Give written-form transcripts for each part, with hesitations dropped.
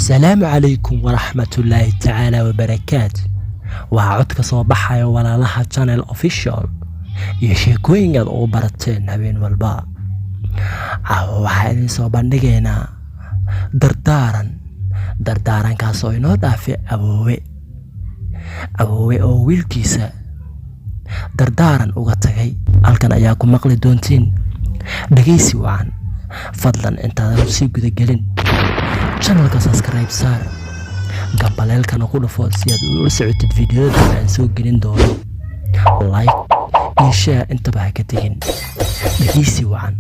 Asalaamu calaykum waraxmatullaahi tacaala wabarakaatu. Waxaa cod ka soo baxaya Walaalaha Channel Official iyo sheekooyin aad ugu barateen habeen walba. Caawa waxaa idin soo bandhigaynaa dardaaran, dardaarankaas oo inoo dhaafay awoowe, awoowe oo wiilkiisa dardaaran uga tagay. Halkan ayaa ku maqli doontiin. Dhegaysi wacan. Fadlan, intaadan sii gudagelin, channelka subscribe saar, gambaleelkana ku dhufo si aad ula socotid fiidiyoda aan soo gelin doono. Like iyo share intaba ha ka tegin. Dhegaysi wacan.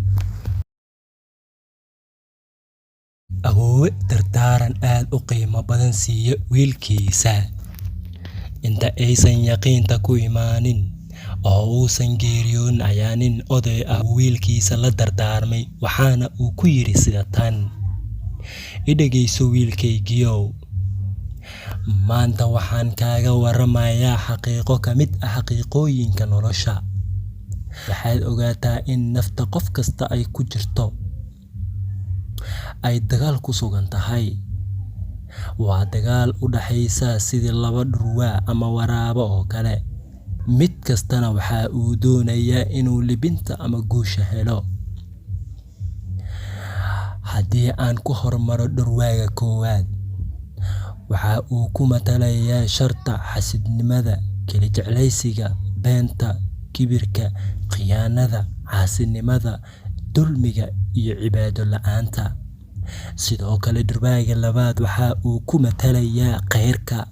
Awoowe dardaaran aad u qiimo badan siiya wiilkiisa. Inta aysan yaqiinta ku imaanin oo uusan geeriyoon ayaa nin oday ah wiilkiisa la dardaarmay, waxaana uu ku yidhi sida tan: "I dhegayso, wiilkaygiiow. Maanta waxaan kaaga warramayaa xaqiiqo ka mid ah xaqiiqooyinka nolosha. Waxaad ogaataa in nafta qof kasta ay ku jirto ay dagaal ku sugan tahay. Waa dagaal u dhaxaysa sidii laba dhurwaa ama waraabo oo kale. Mid kastana waxa uu doonayaa inuu libinta ama guusha helo. Haddii aan ku hormaro dhurwaaga koowaad, waxa uu ku matalayaa sharta, xaasidnimada, keli jeclaysiga, beenta, kibirka, khiyaanada, caasinimada, dulmiga iyo cibaado la'aanta. Sidoo kale dhurwaaga labaad waxa uu ku matalayaa khayrka,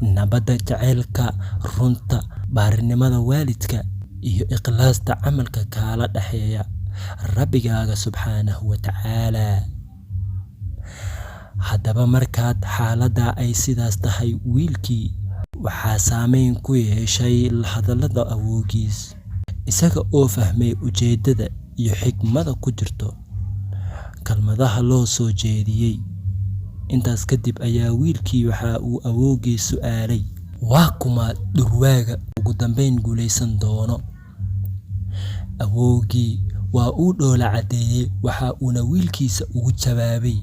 nabadda, jacaylka, runta, baarinimada waalidka iyo ikhlaasta camalka kaala dhexeeya Rabbigaaga subxaanahu wa tacaala. Haddaba markaad xaaladda ay sidaas tahay." Wiilkii waxaa saameyn ku yeeshay hadallada awowgiis, isaga oo fahmay ujeeddada iyo xigmadda ku jirto kelmadaha loo soo jeediyey. Intaas kadib ayaa wiilkii waxa uu awowgiis su'aalay: "Waa kuma dhurwaaga ugu dambeyn guuleysan doono?" Awowgii waa uu dhoola caddeeyey, waxa uuna wiilkiisa ugu jawaabay: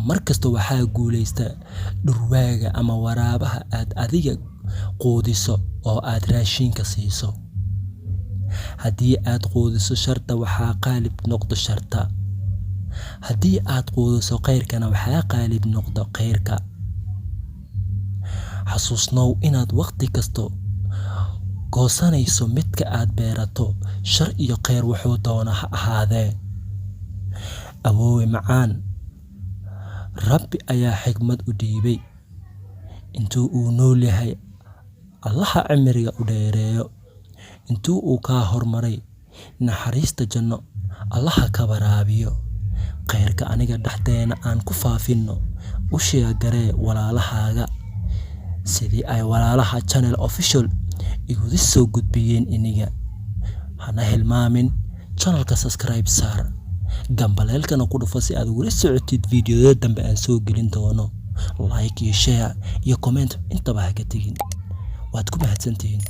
"Markasta waxaa guuleysta dhurwaaga ama waraabaha aad adiga quudiso oo aad raashinka siiso. Haddii aad quudiso sharta, waxaa qaalib noqdo sharta. Haddii aad quudiso khayrkana, waxaa qaalib noqdo khayrka. Xasuusnow inaad waqti kasta goosanayso midka aad beerato, shar iyo khayr wuxuu doona ha ahaadee." Awoowe macaan, Rabbi ayaa xigmad u dhiibay. Intuu uu nool yahay, Allaha cimriga u dheereeyo. Intuu uu kaa hormaray, naxariista janno Allaha ka waraabiyo. Khayrka aniga dhexdeena aan ku faafinno. U share garee walaalahaaga sidii ay Walaalaha Channel Official igula soo gudbiyeen iniga. Hana hilmaamin, channelka subscribe saar, gambaleelkana ku dhufo si aad ugula socotid fiidiyoda dambe aan soo gelin doono. Like iyo share iyo comment intaba ha ka tegin. Waad ku mahadsantihiin.